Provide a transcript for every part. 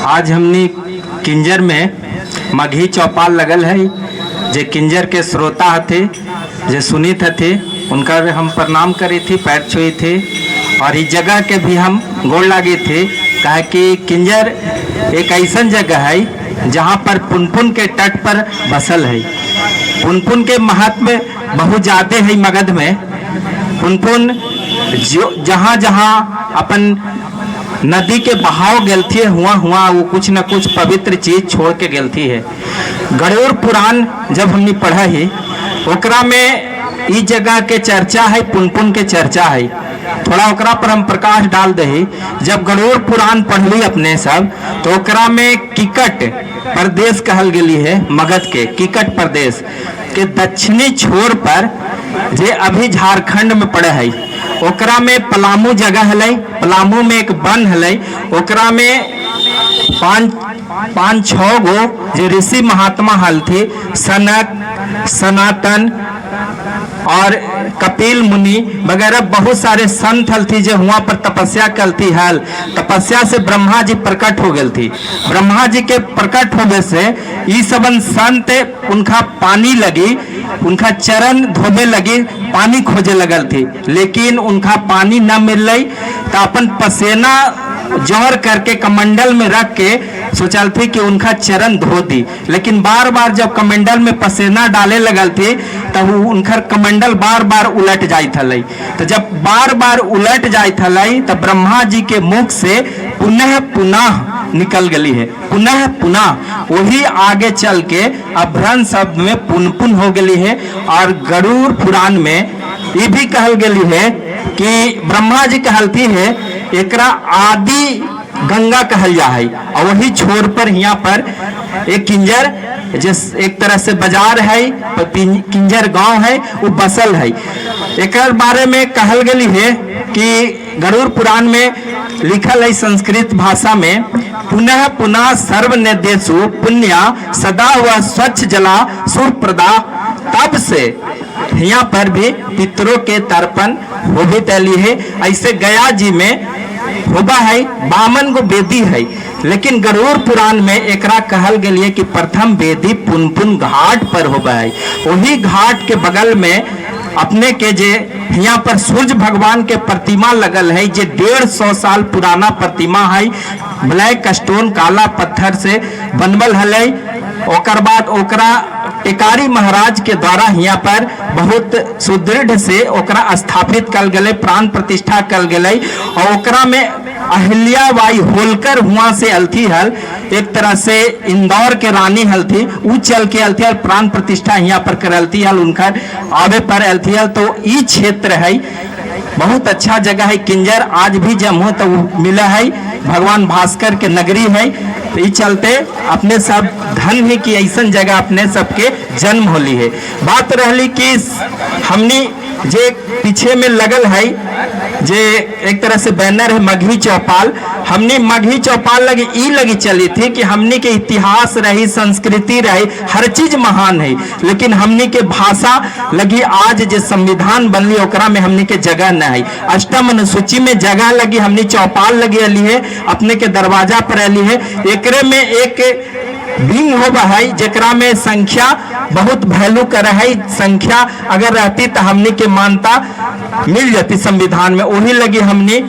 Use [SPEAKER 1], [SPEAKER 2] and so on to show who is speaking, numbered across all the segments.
[SPEAKER 1] आज हमनी किंजर में मगही चौपाल लगल है। जे किंजर के श्रोता हथे, जे सुनित हथे, उनका भी हम प्रणाम करी थी, पैर छुई थी और इस जगह के भी हम गोड़ लागी थी। काहे कि किंजर एक ऐसा जगह है जहाँ पर पुनपुन के तट पर बसल है। पुनपुन के महत्व बहुत ज़्यादा है मगध में। पुनपुन जो जहाँ जहाँ अपन नदी के बहाव गेलथी है, हुआ हुआ वो कुछ न कुछ पवित्र चीज छोड़ के गेलथी है। गरुड़ पुराण जब हमने पढ़ा ही, ओकरा में इस जगह के चर्चा है, पुनपुन के चर्चा है। थोड़ा ओकरा पर हम प्रकाश डाल दही। जब गरुड़ पुराण पढ़ली अपने सब, तो ओकरा में किकट प्रदेश कहल गेली है। मगध के किकट प्रदेश के दक्षिणी छोर पर, जे अभी झारखंड में पड़े है, ओकरा में पलामू जगह हलै। पलामू में एक वन हलै। ओकरा में पाँच पाँच छः गो जे ऋषि महात्मा हल थे, सनक, सनातन और कपिल मुनि वगैरह बहुत सारे संत हल थी, जो हुआ पर तपस्या करती हल। तपस्या से ब्रह्मा जी प्रकट हो गए थी। ब्रह्मा जी के प्रकट होने से ई सबन संत उनका पानी लगी, उनका चरण धोबे लगी, पानी खोजे लगल थी, लेकिन उनका पानी न मिल तो अपन पसेना जोर करके कमंडल में रख के सोचल थी कि उनका चरण धो दी। लेकिन बार बार जब कमंडल में पसेना डाले लगल थी, तब उ उनकर कमंडल बार बार उलट जाइत हलै। तो जब बार बार उलट जाइत हलै, तब ब्रह्मा जी के मुख से पुनः पुनः निकल गई है। पुनः पुनः वही आगे चल के अभ्रंश शब्द में पुनपुन हो गई है। और गरुड़ पुराण में ये भी कहल गई है कि ब्रह्मा जी कहलती है, एकरा आदि गंगा कहल जा है। और वही छोर पर यहाँ पर एक किंजर, जिस एक तरह से बाजार है, किंजर गांव है, वो बसल है। एकर बारे में कहल गई है कि गरुड़ पुराण में लिखल है संस्कृत भाषा में, पुनः पुनः सर्वनदेशु पुण्या सदा वह स्वच्छ जला सुप्रदा। तब से यहाँ पर भी पितरों के तर्पण हो भी तली है। ऐसे गया जी में होबा है, बामन को वेदी है, लेकिन गरुड़ पुराण में एकरा कहल गेल है कि प्रथम वेदी पुनपुन घाट पर होबा है। वही घाट के बगल में अपने के जे यहाँ पर सूर्य भगवान के प्रतिमा लगल है, जे 150 साल पुराना प्रतिमा है, ब्लैक स्टोन काला पत्थर से बनबल हलै। ओकर बाद ओकरा टेकारी महाराज के द्वारा यहाँ पर बहुत सुदृढ़ से ओकरा स्थापित कल गेलै, प्राण प्रतिष्ठा कल गेलै। और ओकरा में अहिल्याबाई होलकर हुआ से अलथी हल, एक तरह से इंदौर के रानी हलथी, उ चल के अलथी हल, प्राण प्रतिष्ठा यहाँ पर करलथी हल, उनकर आवे पर अलथी हल। तो ई क्षेत्र है, बहुत अच्छा जगह है किंजर। आज भी जब हो तो मिला है, भगवान भास्कर के नगरी है। तो ई चलते अपने सब धन है कि ऐसा जगह अपने सबके जन्म होली है। बात रहली कि हमनी जे पीछे में लगल है, जे एक तरह से बैनर है मगही चौपाल, हमने मगही चौपाल लगी ई लगी चली थी कि हमने के इतिहास रही, संस्कृति रही, हर चीज महान है, लेकिन हमने के भाषा लगी आज जे संविधान बनली ओकरा में हमने के जगह न है। अष्टम अनुसूची में जगह लगी हमने चौपाल लगी अली है, अपने के दरवाजा पर अली है। एकरे में एक विंग होबा है जेकरा में संख्या बहुत वैल्यू कर है। संख्या अगर रहती तो हमने के मानता मिल जाती संविधान में। वही लगी हमने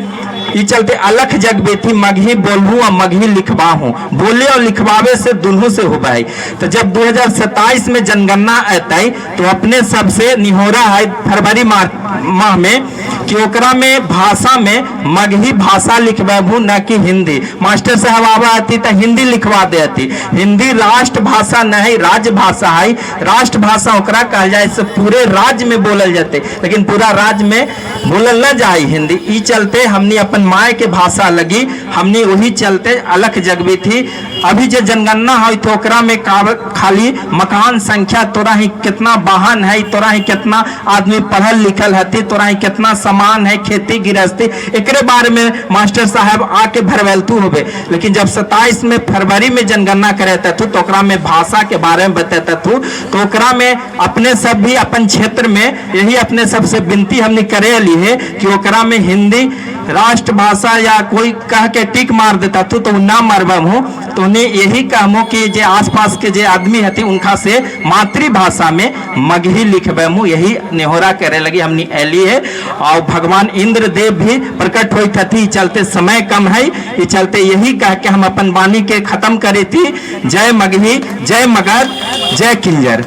[SPEAKER 1] ई चलते अलख जग बेथी मगही बोलहूँ और मगही लिखवाहूँ। बोले और लिखवावे से दोनों से होबा है। तो जब 2027 में जनगणना अतै, तो अपने सबसे निहोरा है फरवरी माह में कि ओकरा में भाषा में मगही भाषा लिखबाबू, न कि हिंदी। मास्टर साहब आवा आती तो हिंदी लिखवा दे आती। हिंदी राष्ट्र भाषा नहीं, राज्य भाषा है। राष्ट्र भाषा ओकरा कहल जाए से पूरे राज्य में बोलल जाते, लेकिन पूरा राज्य में बोलल न जाए हिंदी। ई चलते हमनी अपन माय के भाषा लगी हमनी वही चलते अलग जगबी थी। अभी जो जनगणना है तो ओकरा में खाली मकान संख्या, तोरा ही कितना वाहन है, तोरा ही कितना आदमी पढ़ल लिखल हती, तोरा ही कितना सामान है, खेती गृहस्थी, एकरे बारे में मास्टर साहब आके भरवेलतू होबे। लेकिन जब 27 में फरवरी में जनगणना करे तू, तो ओकरा में भाषा के बारे में बताते तू। तो ओकरा में अपने सब भी अपन क्षेत्र में यही अपने सबसे विनती हमने करे ली है कि ओकरा में हिंदी राष्ट्रभाषा या कोई कह के टिक मार देता तू, तो ना मरबम हूँ। तो उन्हें यही कहमो कि जे आसपास के जे आदमी हती उनका से मातृभाषा में मगही लिखबे मु, यही नेहोरा करे लगी हमनी ऐली है। और भगवान इंद्र देव भी प्रकट हुई थी, चलते समय कम है, ये चलते यही कह के हम अपन वाणी के खत्म करे थी। जय मगही, जय मगध, जय किंजर।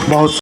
[SPEAKER 2] बहुत।